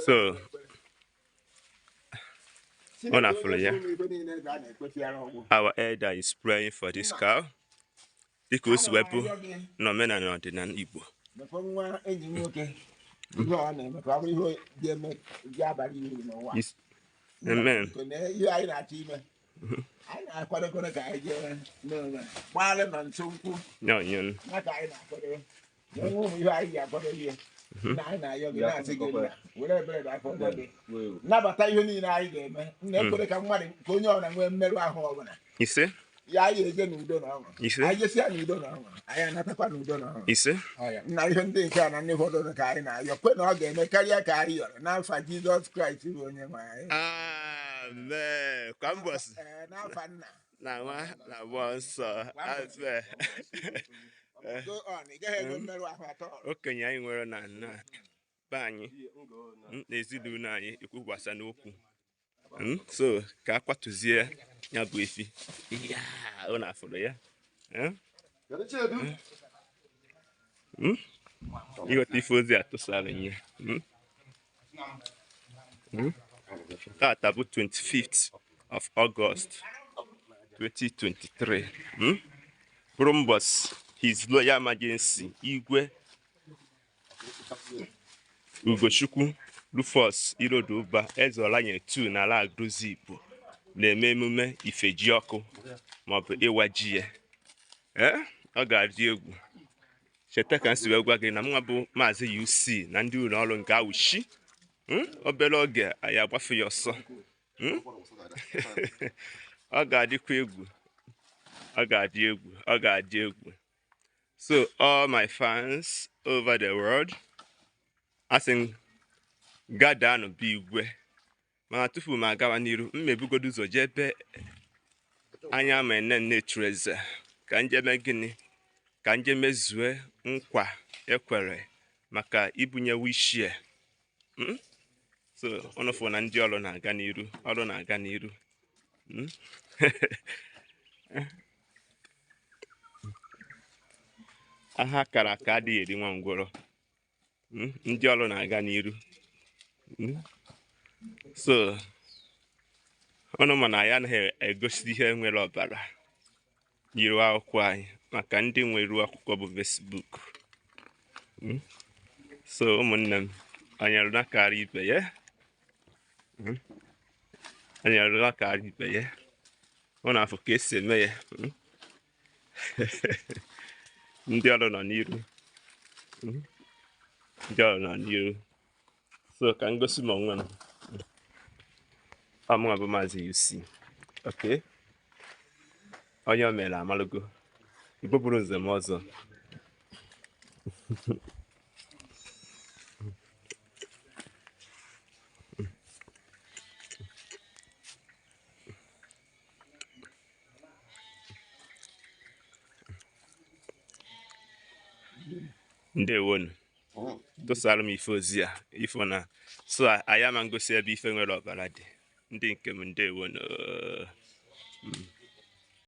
So ọ na-afụrụ ya. Our elder is praying for this cow. Dịka o si wee bụ n'omenala ọdịnala Igbo. Mekwa nwa enyi m nwoke ihe ọ na-eme ka ọ bụrụ ihe ga-eme ga-abalị ya uru n'ụwa. Amen. Biko, na ihe anyị na-achọ ime, anyị na-akwadokọrọ ka anyị jee n'onwe gbaalụ nọ nso nkwụ Nyọ nyọ. na ka anyị na-akwado na onwe ụmụ ihe anyị ga-akwado ihe na anyị na-ayọ gị na-asị gị nna were ebere na afọ ọma gị nabata ihe niile anyị ga-eme nna ekwere ka mmadụ ka onye ọbụla nwee mmerụ ahụ ọbụla. Ise. Ya anyị eje n'udo na ọṅụ. Ise. Anyị jesia n'udo na ọṅụ, anyị anatakwa n'udo na ọṅụ. Ise. Nna ihe ndị nke a na ndị fọdụrụ ka anyị na-ayọ kwe na ọ ga-eme karịa ka anyị yọrọ n'afa Jizọs Kraịst bụ onye nwe anyị. Amen. Kwa mbọsị. Ee, n'afa nna Na nwa na mmụọ nsọ. Amen. Go on, ị gaghị enwe mmerụ ahụ atọ. Okenye anyị nwere na nna be anyị na ezinụlọ anyị ekwukwasa n'okwu. So ka a kwatuzie ya bụ efi. Ya, ọ na-afụrụ ya. Eh? Ịghọta ife ozi a tụsara nye. Tata bụ 25th of August 2023. Bụrụ mbọsị His Royal Majesty Igwe Ugochukwu Rufus Iroduba Eze Ọlanye 2 n'ala Agụzi Igbo na-eme emume ifeji ọkụ maọbụ ịwa ji ya. Ee, ọ ga-adị egwu. Cheta ka m si wee gwa gị na mnwa bụ Maazị UC na ndị ụlọ ọrụ nke Awushi. Obere oge anyị agbafe ya ọsọ. Ọ ga-adịkwa egwu. Ọ ga-adị egwu. Ọ ga-adị egwu. So all my fans over the world, asị m gadanụ bụ igwe. Mana tupu m agawa n'iru, m mebugodo ụzọ jee ebe anya ma ene nne eze ka njeme gịnị ka nje mezue nkwa ekwere maka ibunye wishie. So ụnụ fụ na ndị ọrụ na-aga n'iru, ọrụ na-aga n'iru. Aha kara aka adịghị eri nwa ngwọrọ. Ndị ọrụ na-aga n'iru. So ụnụ ma na ya anaghị egosi ihe nwere ọbara n'iru akwụkwọ anyị maka ndị nwe iru akwụkwọ bụ Facebook. So ụmụnne m, anyị arụla karịa ibe ya. Anyị arụla karịa ibe ya. Ụnụ afọ ka esi eme ya. Ndị ọrụ nọ n'iru. Ndị ọrụ nọ n'iru. So ka m gosi m onwe m. Ọ mụnwa bụ Maazị UC. Okay? Onye o mere amalụgo. Igbo bụrụ nze m ọzọ. Ndewonu. Tụsara m ife ozi a ifo na so anyị ama ngosi ebe ife nwere ọbara dị. Ndị nke m ndewonu.